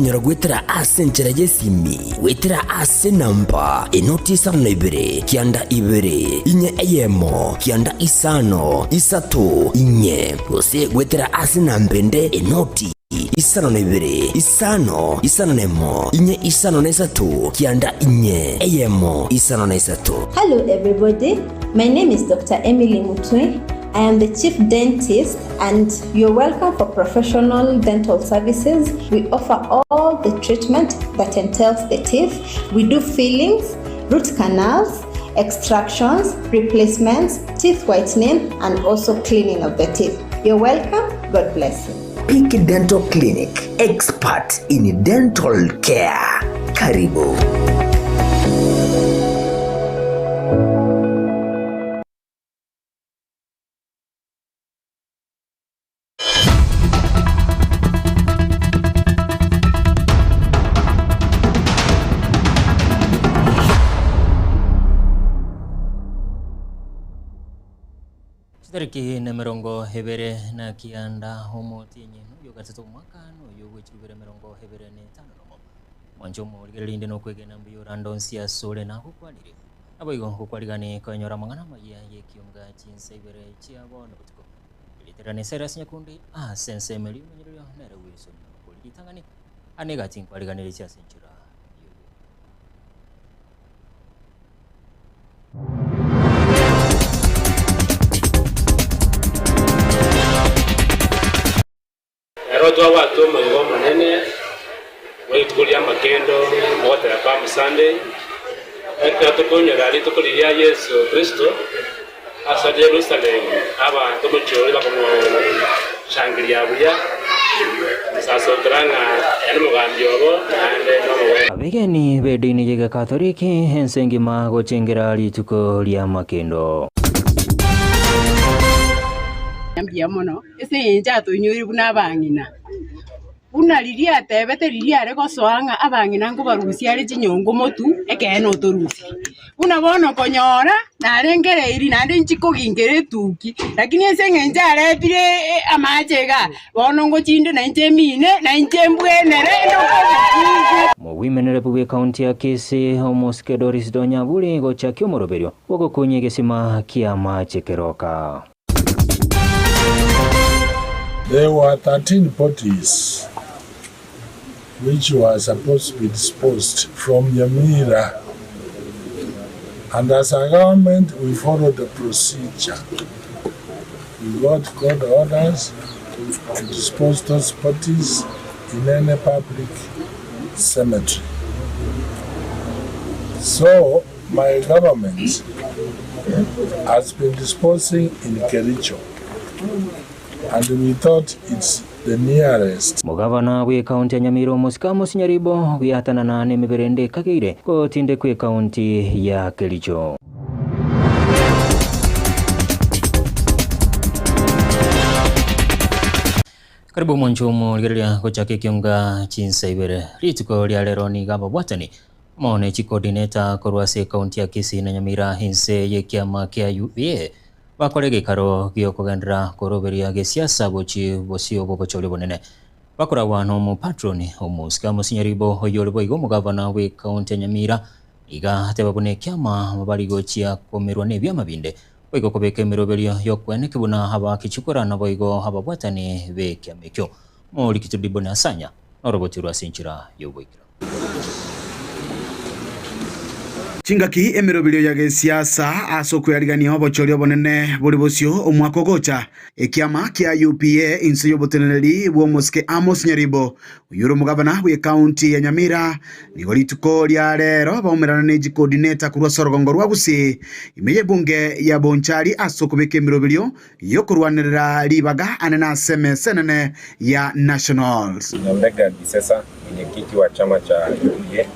konyora goetera ase enchera y'esimi goetera ase enamba enoti isano na ibere, kianda ibere, inye eyemo, kianda isano, isato, inye, gose goetera ase enamba ende enoti isano na ibere, isano, isano na emo, inye isano na isato, kianda inye, eyemo, isano na isato. Hello everybody, my name is Doctor Emily Mutwe, I am the chief dentist and you're welcome for professional dental services, we offer all the treatment that entails the teeth, we do fillings, root canals, extractions, replacements, teeth whitening and also cleaning of the teeth. You're welcome, God bless you. Peak Dental Clinic, expert in dental care. Karibu. Chitariki nemerongo ebere na kianda omotienyi noyo gatato omwaka noyo bwe chilifu ibere emerongo ebere na etano nomo. Mwanche omorigereria inde nokwegena mbuya orande onsi asore nagokwanire. Naboigo ngokwarigani koenyora amang'ana amayia y'ekionga chinsa ibere chia bono botuko. Erieta riane Cyrus Nyakundi ase ensemo eria omonyererio nere Wilson Makori ritang'ani ane egati nkwariganeretie ase enchera y'obobe. Ero twabwate omoyega omonene bwe rituko ri'amakendo ogoteba Palm Sunday, ekero tokonyora rituko riria Yeso Kristo ase Jerusalemu abanto omochie oria bakomoshangeria buya, sasokera ng'a ere nomogambi obo naende nomogwenia. Abegeni b'edini y'Egekatoliki ense engima gochengera rituko ri'amakendo. Mbuya mono. Ase engencho atoinyoire buna abang'ina, buna riria atebete riria are gosoa ng'a abang'ina nkobarusia are chinyongo motwe, ekeene otorusirie. Buna bono konyora narengereiri naende inchi koginkera etuki, lakini ase eng'encho aretire amache igaa, bono ngochinde nainche emine, nainche mbwenere inde okobukungu. Mowimenerebu bw'ekaunti ya Kisii, Omosike Doris Donya Aburi gochakia omoroberio bw'ogokunya egesima ki'amache keroka. There were 13 bodies which were supposed to be disposed from Nyamira and as a government we followed the procedure. We got court orders to dispose those bodies in any public cemetery. So my government has been disposing in Kericho and we thought it's the nearest. Omogavana bw'ekaunti ya Nyamira Omosike Amos Nyaribo giatanana nemebere ende ekageire gotindekwa ekaunti ya Kericho. Karibu omonche omorigereria gochaka ekionga chinsa ibere. Rituko ria rero nigo ababwatani Amo ne chicoordinator korwa ase ekaunti ya Kisii na Nyamira inse y'ekiama kia UPA bakore egeikaro gi'okogenderera koroberia gesiasa gochia bosio bw'obochori obonene. Bakoragwa n'omopatroni omosike Amos Nyaribo oyio ore boigo omogavana bw'ekaunti ya Nyamira iga ateba buna ekiama bari gochia komerwa nebiama binde boigo kobeka emeroberio y'okweneki buna abakichikora naboigo ababwatani b'ekiama ekio. Morikito Diboni Asanya noroboti rwa ase enchera y'oboikeranu. Chingaki emeroberio ya gesiasa ase okwearigania obochori obonene bore bosio omwaka ogocha, ekiama kia UPA inse y'oboteneneri bw'omosike Amos Nyaribo, oyio ore omogavana bw'ecounty ya Nyamira, nigo rituko ria rero baumerana ne chicoordinator korwa ase orogongo rwa Gusii ime y'ebunge ya Bonchari ase okobeka emeroberio y'okorwanerera ribaga anene ase emesa enene ya Nationals. Nyambega Gisesa, mwenyekiti wa chama cha UPA,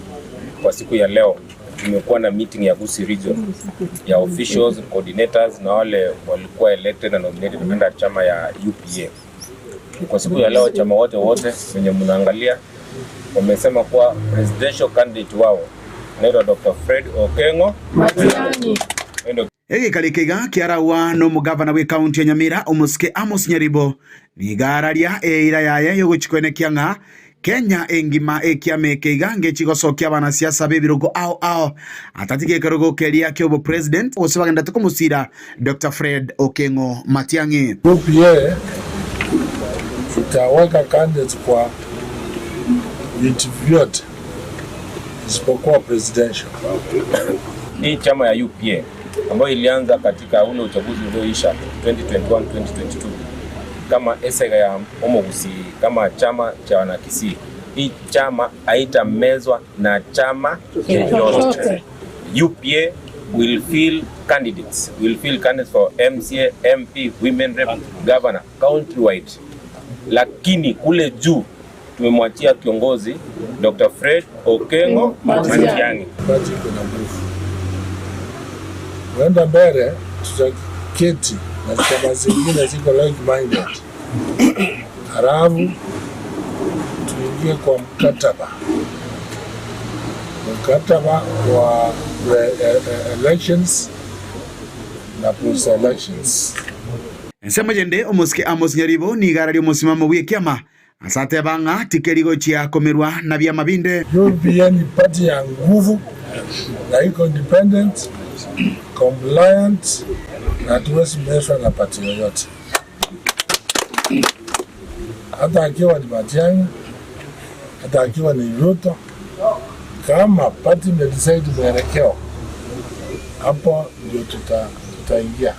kwa siku ya leo tumekuwa na meeting ya Gusii region ya officials, coordinators na wale walikuwa elected na nominated under chama ya UPA. Kwa siku ya leo chama wote wote wenye mnaangalia wamesema kuwa presidential candidate wao anaitwa Dr. Fred Okengo Matiang'i. Egekari eke iga kiaragwa nomogavana bw'ekaunti ya Nyamira, omosike Amos Nyaribo, nigo araria eira yaye y'ogochia koenekia ng'a Kenya engima ekiama eke iga ngechigosokia abanasiasa b'ebirogo ao ao atatiga ekerogo keria ki'obopresident gose bagenderete komosira Doctor Fred Okengo Matiang'i. UPA itaweka candidates kwa viti vyote isipokuwa presidential. Hii chama ya UPA ambayo ilianza katika ule uchaguzi ulioisha 2021-2022 kama esega ya Omogusii kama chama cha wanakisii. Hii chama haitamezwa na chama chochote. UPA will fill candidates, will fill candidates for MCA, MP, women rep, governor countrywide, lakini kule juu tumemwachia kiongozi Dr. Fred Okengo Matiang'i. Party iko na nguvu. Kwenda mbele tutaketi na chama zingine ziko like minded, halafu tuingie kwa mkataba, mkataba wa elections na post elections. Ensemo yende omosike Amos Nyaribo nigo ararie omosimamo bw'ekiama ase ateba ng'a tikeri gochia komerwa na biama binde. UPA ni party ya nguvu na iko independent, compliant na hatuwezi mezwa na party yoyote, hata akiwa ni Matiang'i, hata akiwa ni Ruto. Kama party imedecide mwelekeo, hapo ndio tutaingia.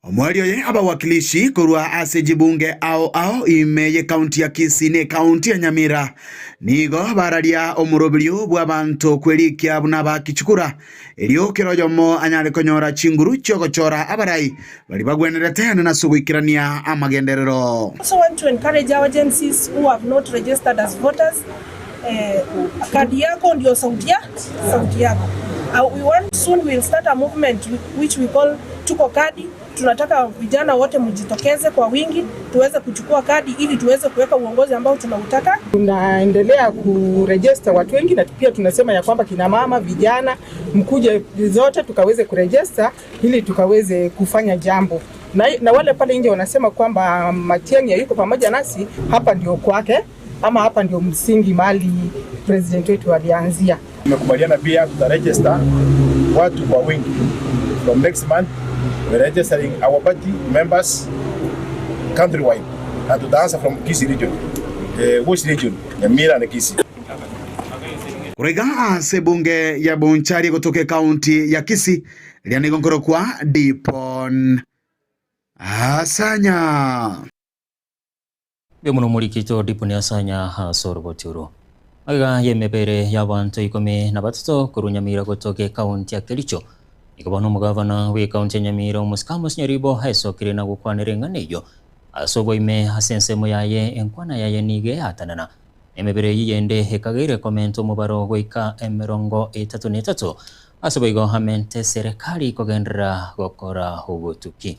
Omweri oye abawakilishi korwa ase chibunge ao ao ime y'ekaunti ya Kisii na ekaunti ya Nyamira nigo bararia omoroberio bw'abanto kwerikia buna bakichukura erio kera oyomo anyare konyora chinguru chiogochora abarai baria bagwenerete na ase ogoikerania amagenderero. Also want to encourage our Gen Zs who have not registered as voters, eh, kadi yako ndio sauti ya sauti yako. We want soon we'll start a movement which we call Tuko Kadi. Tunataka vijana wote mjitokeze kwa wingi tuweze kuchukua kadi ili tuweze kuweka uongozi ambao tunautaka. Tunaendelea kurejesta watu wengi na pia tunasema ya kwamba kina mama, vijana mkuje zote tukaweze kurejesta ili tukaweze kufanya jambo. Na wale pale nje wanasema kwamba Matiang'i hayuko pamoja nasi, hapa ndio kwake ama hapa ndio msingi mali president wetu alianzia. Tumekubaliana pia tutaregister watu kwa wingi. From next month we're registering our party members countrywide. Na tutaanza from Kisii region. West region, Nyamira na Kisii. Koraiga ase ebunge ya Bonchari gotoka ekaunti ya Kisii riria nigo nkorokwa Dipon Asanya. Mbuya mono omorikito Dipon Asanya ase oroboti oro. Magega y'emebere y'abanto ikomi na batato korwa Nyamira gotoka ekaunti ya Kericho. Nigo bono omogavana bw'ekaunti ya Nyamira omosike Amos Nyaribo aesokire na gokwanera eng'ana eyio ase oboime ase ensemo yaye enkwana yaye nigo eyatanana. Emebere eyio yende ekageire komenta omobaro goika emerongo etato na etato ase boigo amente eserekari kogenderera gokora obotuki.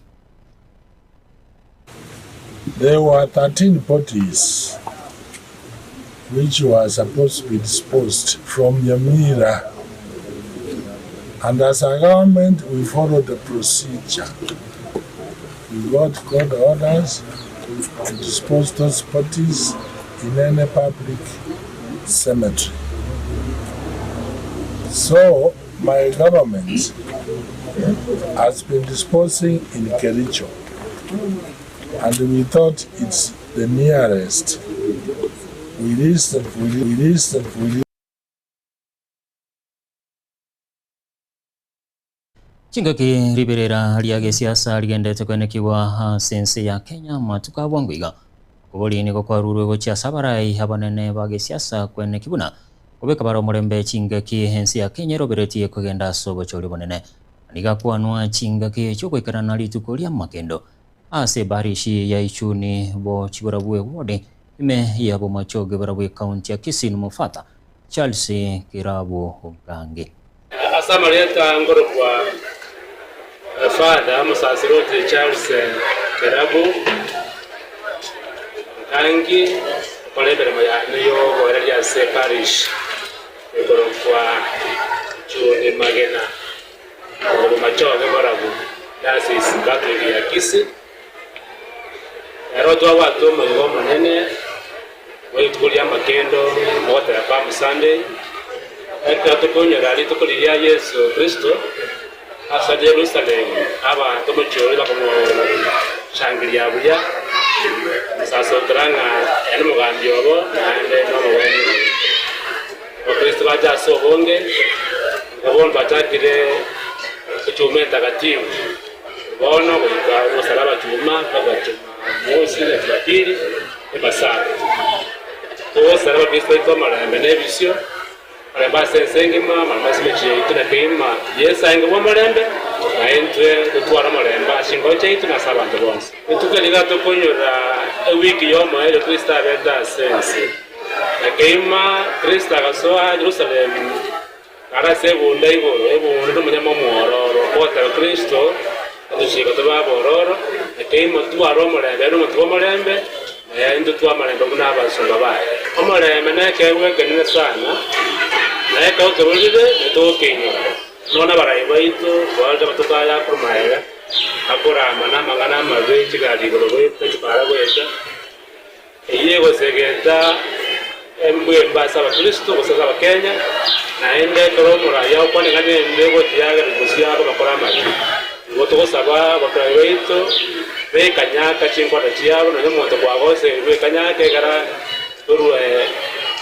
There were 13 bodies which were supposed to be disposed from Nyamira, and as a government we followed the procedure. We got court orders to dispose those bodies in any public cemetery. So my government has been disposing in Kericho, and we thought it's the nearest. We listened, we listened, we Chingaki riberera ria gesiasa rigendete kwenekigwa ase ense ya Kenya amatuko a bwango iga. Okobori nigo kwarurwe gochia ase abarai abanene ba gesiasa kweneki buna kobeka bare omorembe chingaki ense ya Kenya eroberetie kogenda ase obochori obonene. Nigo akwanwa chingaki chiogoikerana rituko ria amakendo ase ebarishi ya Ichuni bo chibarabwo eward ime ya Bomachoge barabwo ecounty ya Kisii Mofata Charles Kirabo Ogange. Ase amarieta nkorokwa Father Omosasiroti Charles Kerabu Nkangi, nkore emeremo yane y'oboereria ase eparish ekorokwa Chuni Magena, Obomachoge Borabu, Diocese Catholic ya Kisii. Ero twabwate omoyega omonene. Bwa rituko ri'amakendo, ogoteba Palm Sunday, ekero tokonyora rituko riria Yeso Kristo ase Jerusalemu, abanto omochie oria bakomoshangeria buya, gosasokera ng'a ere nomogambi obo naende nomogwenia obo. Abakristo bacha ase obonge, igo bono bachakire echuma entagatifu, bono goika omosalaba chuma mpaka Jumamosi na Jumapili. Epasaka. Togosara abakristo baito omorembe na ebisio, omorembe ase ense engima, omorembe ase emechie yaito na kegima. Yeso aenge bw'omorembe, na intwe totware omorembe ase chinkoro chiaito na ase abanto bonsi. Rituko eri iga tokonyora ewiki y'omoerio Kristo abete ase ense. Na kegima Kristo agasoa Yerusalemu Are ase ebunda igoro, ebunda nomonyama omwororo, ogoteba Kristo atochika tobe abororo, na keimo totware omorembe, ere nomonto bw'omorembe, na intwe twa amarembe buna abasomba baye. Omorembe nekeegwa ekenene sana, na ekero tororire nitogokeinyora. Nonya nabarai baito twarorire amatuko aya akorwa magega, akorama namang'ana amabe, chigari igoro goeta, chipara goeta. Eyio egosegeta embwembe ase Abakristo gose ase Abakenya, naende ekero omoraia agokwana eng'ana embe gochia yagera bosio akobakora amabe. Igo togosaba abakuani baito bekanyaka chinkwana chiabo nonya omonto kwagoseirwe ekanyaka ekero torue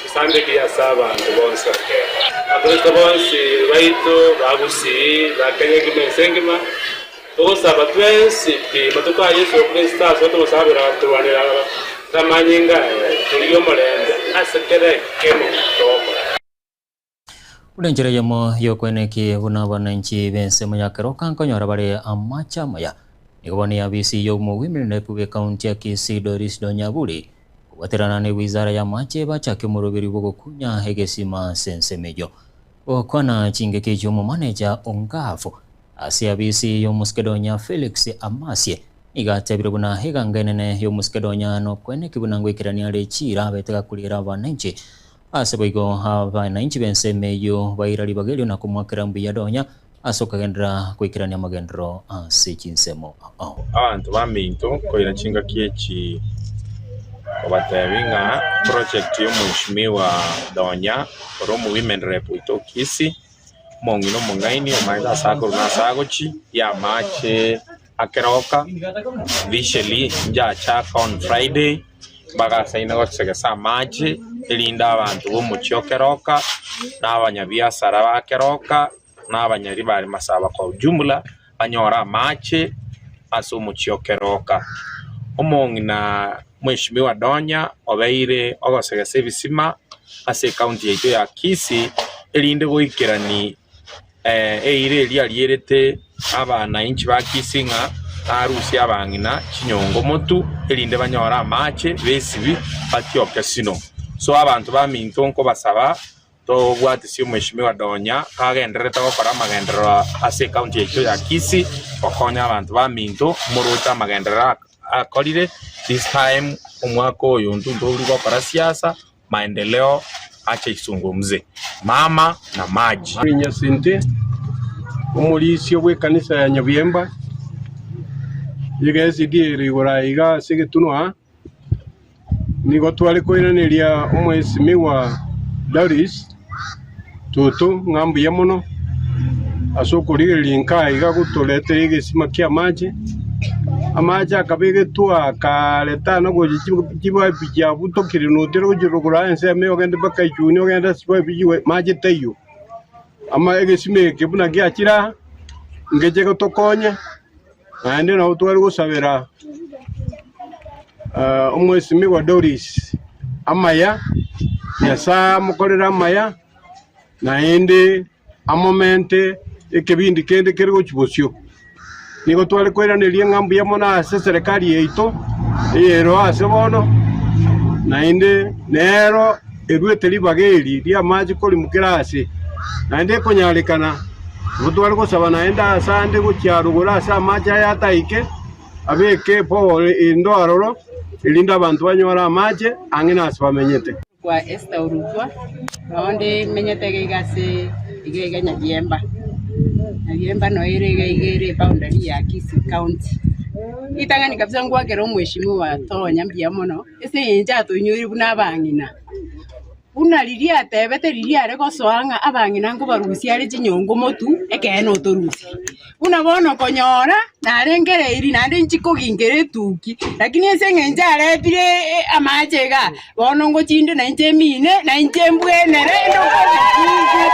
esambe ekiya ase abanto bonsi Abakenya. Abakristo bonsi baito ba Gusii, ba Kenya engima ense engima. Togosaba twensi pi matuko a Yeso Kristo ase otogosabera torwanere amanyinga aye, torigie omorembe ase kera ekemo togokora. Buna enchera eyemo y'okweneki buna abananchi b'ensemo ya Keroka nkonyora bare amache amaya, nigo bono eabisi y'omogwiminerepu bw'ekaunti ya Kisii Doris Donyaburi kobwaterana ne wizara y'amache bachake omoroberi bw'ogokunya egesima ase ensemo eyio. Gokwana chingaki echio omomaneja o Ngavu Ase abisi y'Omosekedonia Felix Amasie nigo atebire buna eganga enene y'Omosekedonia nokweneki buna ngoikerania are chiira abete gakuriera abananchi. Ase boigo abananchi b'ensemo eyio baira ribaga erio na komoakera mbuya Donya ase okogenderera goikerania amagenderero ase chinsemo ao. Abanto baminto koira chingaki echi kobatebi ng'a project y'omweshimiwa Donya ore omo women rep oito Kisii. Omong'ina omong'aini omanyete ase akorwa na ase agochia, y'amache akeroka, officially njachaka on Friday, mbagasaine gosegesa amache, erinde abanto b'omochie o Keroka, na abanyabiasara ba Keroka, na abanyaribari masaba kwa ujumla, banyore amache ase omochie o Keroka. Omong'ina Mheshimiwa Donya obeire ogosegesa ebisima ase ecounty yaito ya Kisii erinde goikerani eira eria arierete abanainchi ba Kisii ng'a arusie abang'ina chinyongo motu erinde banyore amache besibi batioke sino. So abanto baminto nkobasaba Tobwatisie Omweshimiwa Donya kagendererete gokora amagenderero ase ecounty yaito ya Kisii gokonya abanto baminto moroche amagenderero akorire this time omwaka oyo intwe ntori gokora siasa maendeleo acha isungumze mama na maji. Nyasente, omorisia bw'ekanisa ya Nyabiemba, iga esidi ere igoro aiga ase egetunwa aa. Nigo tware koiraneria omwesimigwa Doris Toto ng'a mbuya mono ase okorigereria inka iga gotoretera egesima ki'amache. Amache akaba egetwa akareta na gocha chipipe chiabutokire notire gochia rogoro aa ensemo eye ogende mpaka ichuni ogende ase chipipe chiwe mache taiyo. Ama egesima eke buna giachire aa, ngeche gotokonya. Naende nabo tware gosabera omwesimigwa Doris amaya, Nyasae amokorere amaya, naende amomente ekebindi kende kere gochia bosio. Nigo tware koiraneria ng'a mbuya mono ase eserekari yaito eyero ase bono, naende nero eruete ribaga eri ri'amache korimokera ase, naende ekonyarekana. Nigo tware gosaba naende aase ande gochia rogoro ase amache aya ataike, abeke epower ende aroro, erinde abanto banyore amache ang'e nase bamenyete. Kwa Esther Orutwa, nao nde menyete iga iga ase iga iga Nyabiemba. Nyabiemba noyo ere iga iga ere eboundary ya Kisii County. Ritang'ani kabisa ngwakera omweshimiwa Tonya mbuya mono, ase eng'encho atoinyoire buna abang'ina. Buna riria atebete riria are gosoa ng'a abang'ina nkobarusia are chinyongo motwe, ekeene otorusie. Buna bono okonyora narengereiri naende inchi koginkera etuki, lakini ase eng'encho aretire amache igaa, Bono ngochinde nainche emine, nainche mbwenere, ndoke obokungu.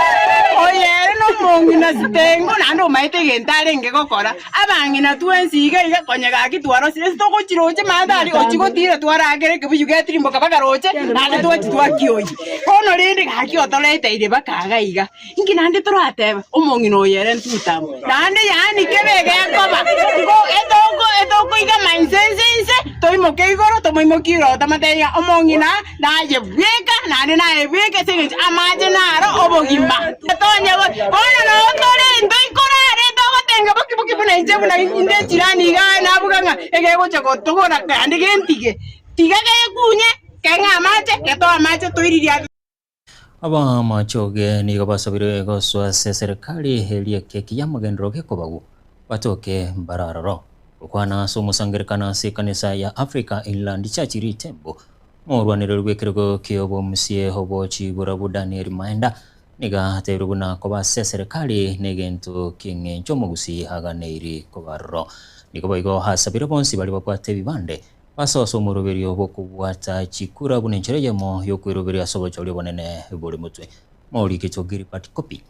Oyo ere nomong'ina sitengo, naende omaete egento arenge gokora. Abang'ina twensi iga iga konya gaki twarosire ase togochiroche mandhari ochia gotira twaragera ekebuyu getirimboka mpaka roche, naende twachia twakioyia. Bono rende gaki otoreteire mpaka iga iga. Inki naende toratebe? Omong'ina oyo ere ntutamo, naende yaani kebe egekoba, igo etoko etokoigama inse inse inse, toimoke igoro tomoimokie igoro tomotebi ng'a omong'ina naye bweka naende naye bweka ase eng'encho amache naro obogima. Tonye bono noo tore intwe ikorare togotenga boki boki buna inche buna inde echirani igaa nabuga ng'a egegocha gotogora naende gentige, tiga gekunye keng'e amache getoe amache toiririe. Abamachoge nigo basabirwe gosoa ase eserekari eria ekeki y'amagenderero gekobagwa batoke mbare aroro. Gokwana ase omosangererekano ase ekanisa ya Africa Inland Church Ritembo, omorwanereri bw'ekerogo ki'obomusie obochi borabu Daniel Maenda nigo atebirie buna koba ase eserekari negento ki'eng'encho omogusii aganeiri koba aroro. Nigo boigo asabire bonsi baria babwate ebibande Ase omoroberio bw'okobwata chikura buna enchera eyemo y'okweroberia ase obochori obonene bore motwe. Moriketwe Gilbert Kopi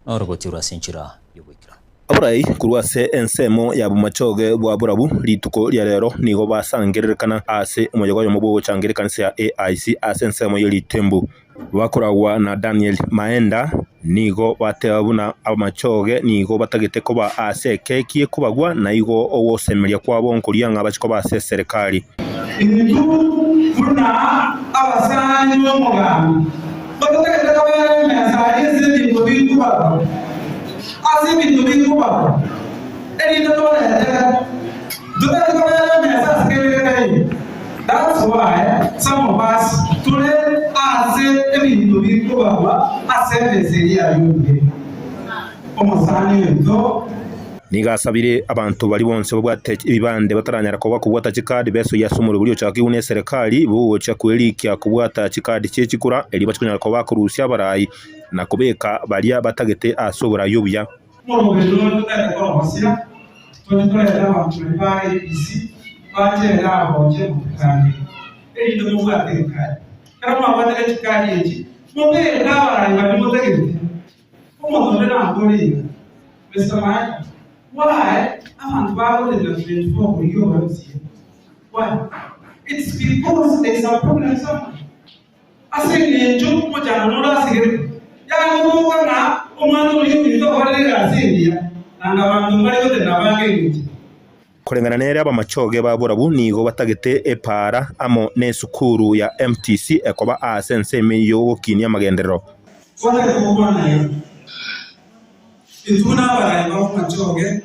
noroboti rwa ase enchera y'oboikeranu. Abarai korwa ase ensemo ya bomachoge bwa borabu rituko ria rero nigo basangererekana ase omoyega oyomo bw'ogochangera ekanisa ya AIC ase ensemo ye ritembu. Bakoragwa na Daniel Maenda nigo bateba buna amachoge nigo batagete koba ase ekeki ekobagwa na igo ogosemeria kwabo nkoria ng'a bache koba ase eserekari. Intwe buna abasani b'omogambi, totagete kobera emesa aria ase ebinto bikobagwa, ase ebinto bikobagwa, erinde toretere. Ntotagete kobera emesa ase kebekekaine. That's why some of us tore ase ebinto bikobagwa ase emesa eria ya Yude. Omosani oito. Nigo asabire abanto baria bonsi babwate ebibande bataranyara koba kobwata chikadi besoyie ase omorero oria ochakigwe neserekari bogocha kwerikia kobwata chikadi chie chikura erio bache konyara koba bakorusia abarai na kobeka baria batagete ase oborai obuya. Omoroberi oyo totagete korogosia, toche torete abanto baria ba ABC bache iga agoche motukanire, erinde mobwate ekari. Ekero mwabwatire chikari echi, mobeke abarai baria motagete. Omonto onde nambore iga, Mister Maeka, why abanto bagotenena 24 korigia obo MCA? Why? It's because there is a problem somewhere. Ase engencho omochando nore asegerete, yagotoka ng'a omwana oria ominto okorire egasi engiya, naende abanto mbare gotenena bange engencho. Koreng'ana nere abamachoge ba borabu nigo batagete epaara amo nesukuru ya MTC ekoba aase ensemo eyio y'ogokinia amagenderero. Twatagete gokwana iga, intwe buna abarai b'amachoge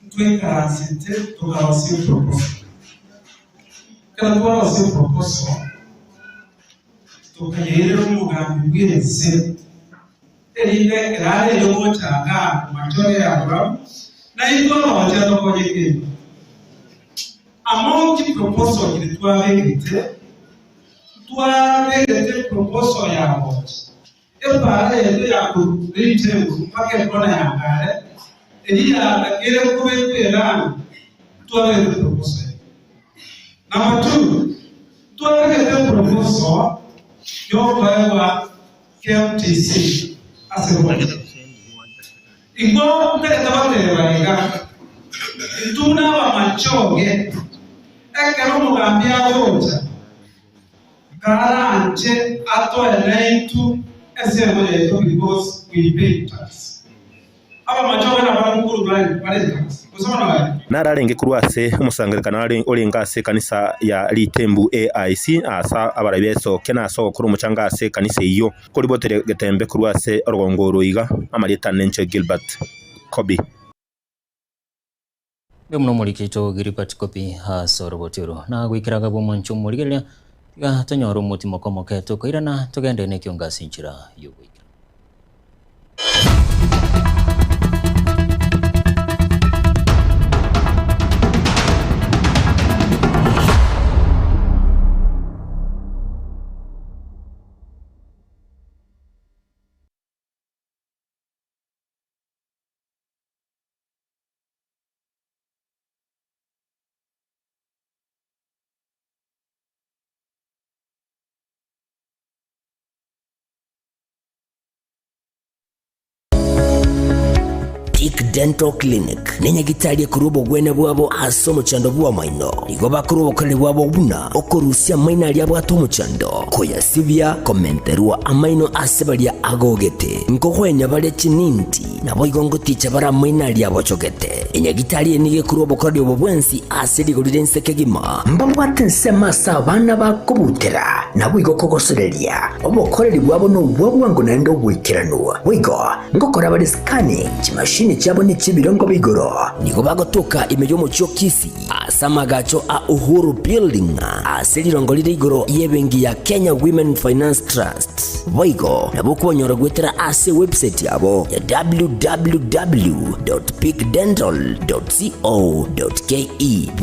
ntwaikaransete tokarosia eproposal. Ekero twarosia eproposal, tokayeirera omogambi bw'ense, erinde ekero areire gocha igaa amachoge ya Abrahamu, naintwe abagocha tokonye kende. Among chiproposal chiria twabegete, ntwabegete eproposal ya gocha. Epaara yaito ya korwa ritengo mpaka ekona ya kare, eyio yatakeire kobekwa erami, ntwabegete proposal eyio. Number two, ntwabegete proposal yokoegwa KMTC ase bono. Igo ntagete goteba iga, intwe buna abamachoge, ekero omogambi agocha, Karanche atoe naintwe ensemo yaito because we pay tax. Abamachoge nabarabwo korwa bare bare tax. Gose bono aye? Nararenge korwa ase omosangererekano orenge ase ekanisa ya Ritembu AIC, aase abarai b'esokia na ase ogokora omochango ase ekanisa eyio. Koriboteria getembe korwa ase orogongo oro iga, amarieta nenche Gilbert Kobi. Mbuya mono omoriki oito Gilbert Kopi ase oroboti oro. Na goikera agabwe omwancho omorigereria, tiga tonyore omotimoko omoke tokoirana togende nekiongo ase enchera y'ogoikera. Peak Dental Clinic nenyagitari ekorwa obogwenia bwabo ase omochando bw'amaino. Nigo bakorwa obokoreri bwabo buna okorusia amaino aria abwate omochando, koyasibia, komenterwa amaino ase baria agogete, nkogwenia bare chininti, naboigo ngoticha bare amaino aria abochogete. Enyagitari eye nigo ekorwa obokoreri obo bwensi ase rigori ri'ense kegima. Mbabwate ensemo ase abana bakobutera, naboigo kogosoreria. Obokoreri bwabo nobwa bwango naende oboikeranu. Boigo ngokora bare scanning, chimashini chiabo nechi'ebirengo bia igoro. Nigo bagotoka ime y'omochie o Kisii ase amagacho a Uhuru Building ase rirongo rire igoro y'ebenki ya Kenya Women Finance Trust. Boigo nabo okobanyora goetera ase ewebsite yabo ya www.peakdental.co.ke.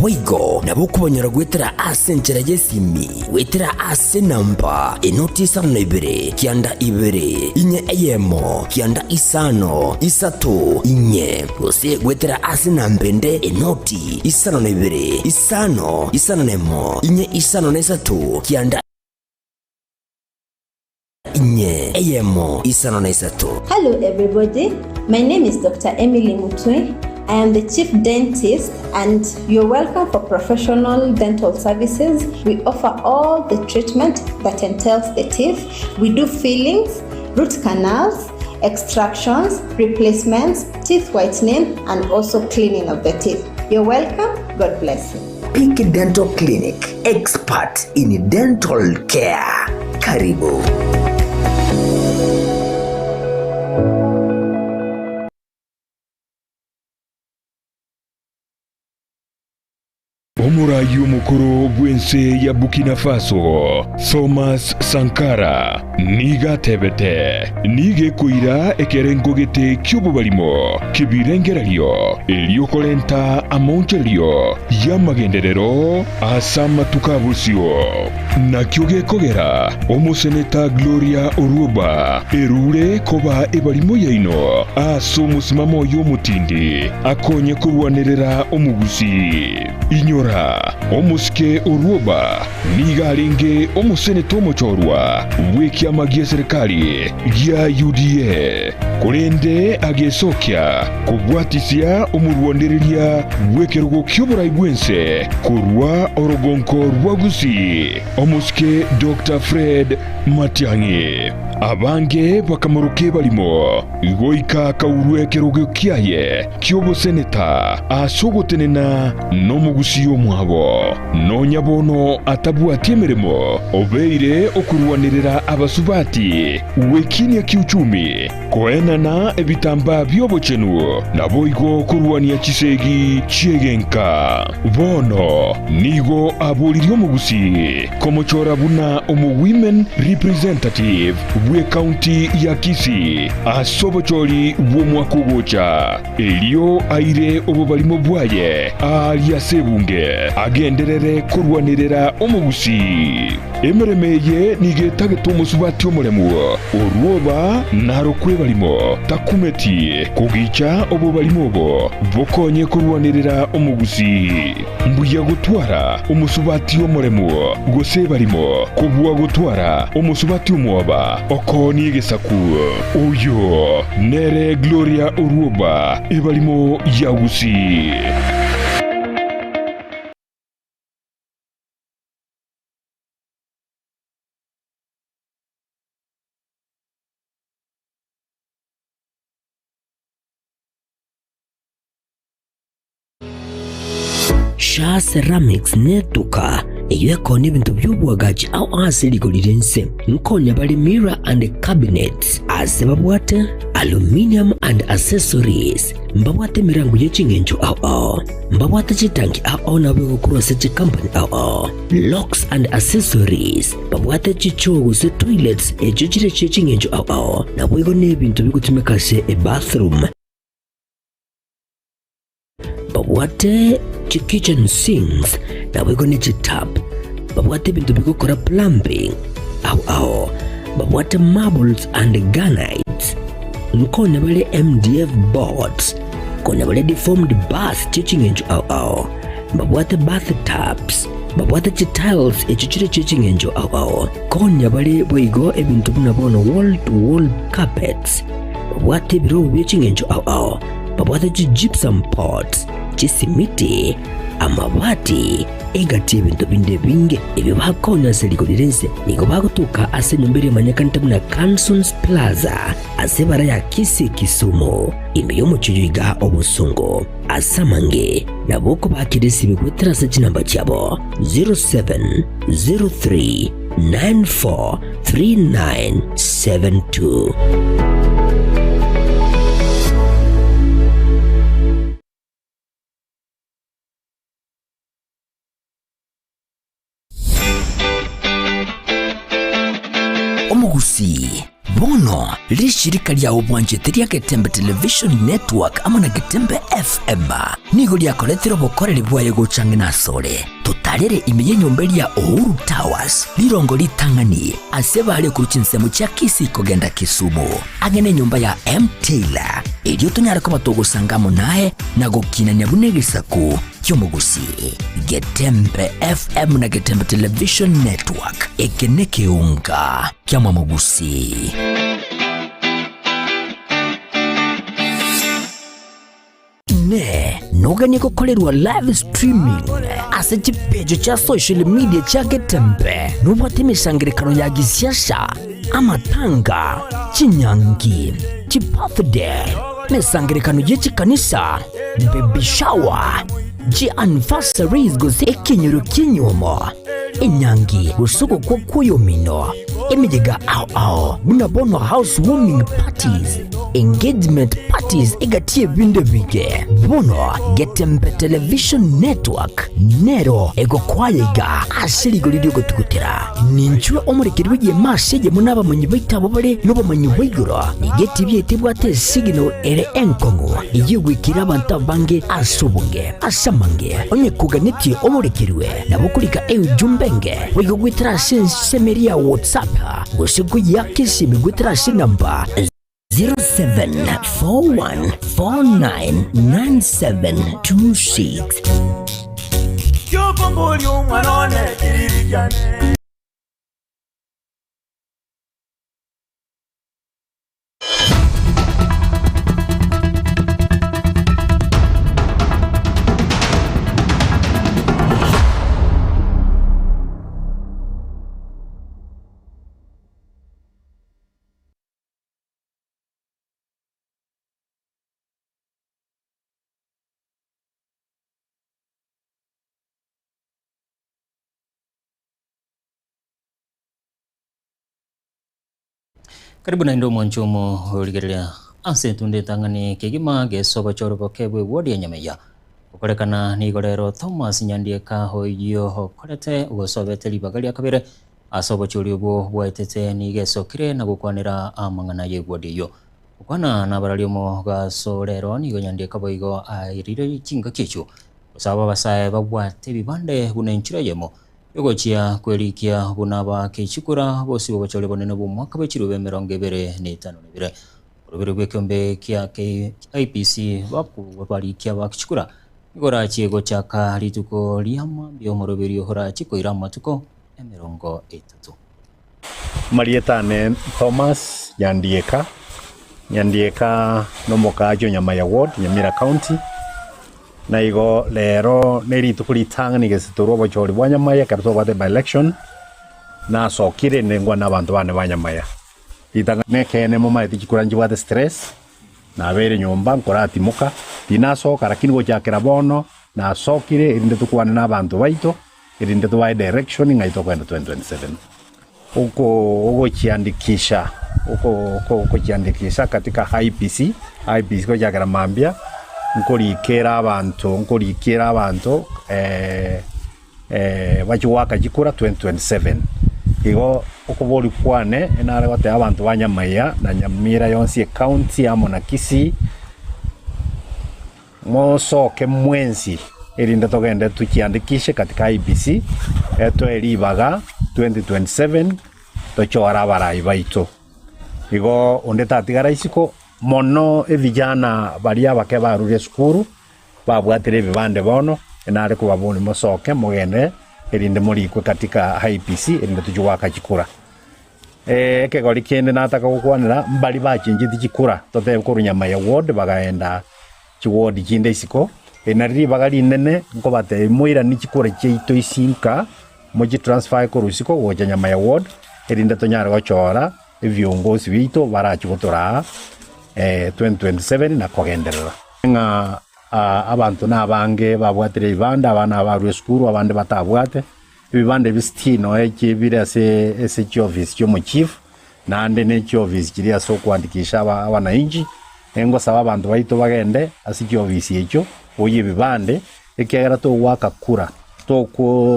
Boigo nabo okobanyora goetera ase enchera y'esimi goetera ase enamba enoti isano na ibere kianda ibere inye eyemo kianda isano isato inye gose goetera ase enamba ende enoti isano na ibere isano isano na emo inye isano na isato kianda inye eyemo isano na isato. Hello everybody, my name is Dr. Emily Mutwe. I am the chief dentist and you're welcome for professional dental services. We offer all the treatment that entails the teeth. We do fillings, root canals, extractions, replacements, teeth whitening, and also cleaning of the teeth. You're welcome. God bless you. Peak Dental Clinic, expert in dental care. Karibu. Omoraai omokoro bw'ense ya Burkina Faso, Thomas Sankara, nigo atebete, Nigo ekoira ekerengo gete ki'obobarimo ki'ebirengererio erio korenta amaonchorerio y'amagenderero ase amatuko a bosio. Nakio gekogera omoseneta Gloria Orwoba erure koba ebarimo yaino ase omosimamo oye omotindi akonye korwanerera omogusii. Inyora, omosike Orwoba nigo arenge omoseneta omochorwa bw'ekiama gi'eserekari gia UDA, korende agesokia kobwatisia omorwanereria bw'ekerogo ki'oborai bw'ense korwa orogonko rwa Gusii, omosike Doctor Fred Matiang'i. Abange bakamoroka ebarimo, goika akaurwa ekerogo kiaye ki'oboseneta ase ogotenena nomogusii omwabo. Nonya bono atabwati emeremo, obeire okorwanerera abasubati gwekinia kiuchumi, koenana ebitambaa bi'obochenu, naboigo korwania chisegi chi'egenka. Bono nigo aboririe omogusii komochora buna omo-women representative bw'ecounty ya Kisii ase obochori bw'omwaka ogocha, erio aire obobarimo bwaye aaria ase ebunge, agenderere korwanerera omogusii. Emeremo eye nigo etagete omosubati omoremu, orwoba narokwe ebarimo, takumeti kogicha obobarimo obo bokonye korwanerera omogusii. Mbuya gotwara omosubati omoremu gose ebarimo, kobua gotwara omosubati omwoba okoonie egesaku. Oyo nere Gloria Orwoba, ebarimo ya Gusii. Shaa Ceramics netuka eyio ekonia ebinto bi'oboagachi ao ase rigori ri'ense. Nkonya bare mirror and cabinets ase babwate aluminium and accessories, mbabwate emerango ye ching'encho ao ao, mbabwate chitanki ao ao nabo egokorwa ase chikampani ao ao, locks and accessories, babwate chichoo gose toilets echio chire chie ching'encho ao ao, naboigo nebinto bigotumeka ase ebathroom. Babwate chi kitchen sinks naboigo ne chitap, babwate ebinto bigokora plumbing ao ao, babwate marbles and granites, nkonya bare MDF boards, konya bare deformed bars chie ching'encho ao ao, babwate bath tubs, babwate chitiles echio chire chie ching'encho ao ao, konya bare boigo ebinto buna bono wall to wall carpets, babwate ebirobu bie ching'encho ao ao, babwate. Mbabwate chi gypsum boards, chisimiti, amabati, egati y'ebinto binde ebinge ebio bakonya ase rigori ri'ense. Nigo bagotoka ase enyomba eria emanyekanete buna Cansons Plaza ase ebara ya Kisii Kisumu, ime y'omochie oyo iga obosongo. Ase amange nabo okobakera esimi goetera ase chinamba chiabo 0703 943972. Omogusii, bono rishirika ria obwanchete ria Getembe Television Network amo na Getembe FM nigo riakoretire obokoreri bwaye gocha ang'e nasore. Totarere ime y'enyomba eria Uhuru Towers, rirongo ritang'ani ase bare korwa chinsemo chia Kisii kogenda Kisumu, ang'e nenyomba ya M Taylor, erio tonyare koba togosanga amo naye na gokinania buna egesaku ki'omogusii. Getembe FM na Getembe Television Network, eke nekeunga ki'amamogusii. Inee! Noganie gokorerwa live streaming ase chipecho chia social media chia Getembe? Nobwate emesangerekano ya gisiasa, amatanga, chinyangi, chibirthday, emesangerekano ye chikanisa, baby shower, chianniversaries gose ekenyoro ki'enyiomo, enyangi gose ogokwa kw'oyomino, emeyega ao ao buna bono house warming parties, engagement parties egati y'ebinto ebinge. Bono Getembe Television Network nero egokoaya iga ase rigori ri'ogotugutera. Ninchwe omorekeri bw'egeema ase eyemo n'abamanyi baito abwo bare nobomanyi bwa igoro. Nigo etibi yaito ebwate esignal ere enkong'u eyio egoikera abanto abange ase obonge. Ase amange, onye koganetie omorekerwe, nabo okorika eujumbe enge boigo goetera ase ensemo eria ya WhatsApp gose koyeaka esimi goetera ase enamba 0741499726. Karibu naende omwancho omorigereria ase etunda etang'ani kegima gesogocha oroboke bw'ewodi ya Nyamaiya. Gokorekana nigo rero Thomas Nyandieka oyio okorete gosobete ribaga ria kabere ase obochori obwo bwaetete nigo esokire na gokwanera amang'ana y'ewodi eyio. Gokwana nabarari omogaso rero nigo Nyandieka boigo airire chingaki echio gosaba abasae babwate ebibande buna enchera eyemo Egochia kwerikia buna abaake chikura bosio obochore bonene bw'omwaka bwe chirube 25. Orobere rw'ekeombe kia IEBC bakobarikia abaake chikura nigo orachie gochaka rituko ria mambia omoroberio orachie koira amatuko 30. Amarieta ane Thomas Nyandieka, Nyandieka nomokaachi o Nyamaya Ward, Nyamira County, na igo rero nerituko ritang'ani gesitorwa obochori bwa Nyamaya ekero twabwate by election, nasokire nengwa na abanto bane ba Nyamaya. Ritang'ani nekeene momaete chikura nchibwate stress, nabeire nyomba nkoratimoka, tinasoka lakini gochakera bono nasokire erinde tokwane na abanto baito. Erinde tobae direction ng'ai tokogenda 2027. Oko ogochiandikisha oko oko ogochiandikisha katika IEBC, IEBC gochakera mambia, nkorikera abanto nkorikera abanto bachie goaka chikura 2027. Igo okoboria kwane nare goteba abanto ba Nyamaiya na Nyamira yonsi ecounty amo na Kisii, Mosoke mwensi, erinde togende tochiandikishe katika IEBC, etoe ribaga 2027 tochore abarai baito. Igo onde tatigara isiko, mono evijana baria abake barure esukuru, babwatire ebibande bono, nare kobaboria mosoke mogende erinde morikwe katika IEBC erinde tochie goaka chikura. Ekegori kende nataka gokwanera, mbaria bachincheti chikura, totebe korwa Nyamaya ward bagaenda. Chiwodi chinde isiko, eri nario ribaga rinene nkobatebia moiranie chikura chiaito isinka, mochitransfer korwa isiko gocha nyama ya ward, erinde tonyare gochora ebiongosi biaito barachie gotoraa 2027 na kogenderera. Ng'a abanto nabange babwatire ebibande, abana abarwa esukuru, abande batabwate, ebibande ebi still noe bire ase ase chiofisi chiomochief, naende ne chiofisi chiria ase okoandikisha aba abanainchi, Nengosaba abanto baito bagende ase chiofisi echio boyie ebibande, ekiagera togoaka kura,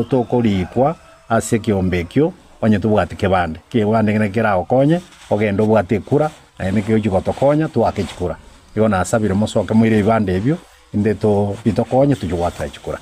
tokoriikwa ase ekeombe ekio onye tobwati kebande. Kebande ekio nakio keragokonye ogende obwate ekura, naende kegochia gotokonya toake chikura. Igo nasabire mosoke moire ebibande ebio, inde bitokonye tochie goakera chikura.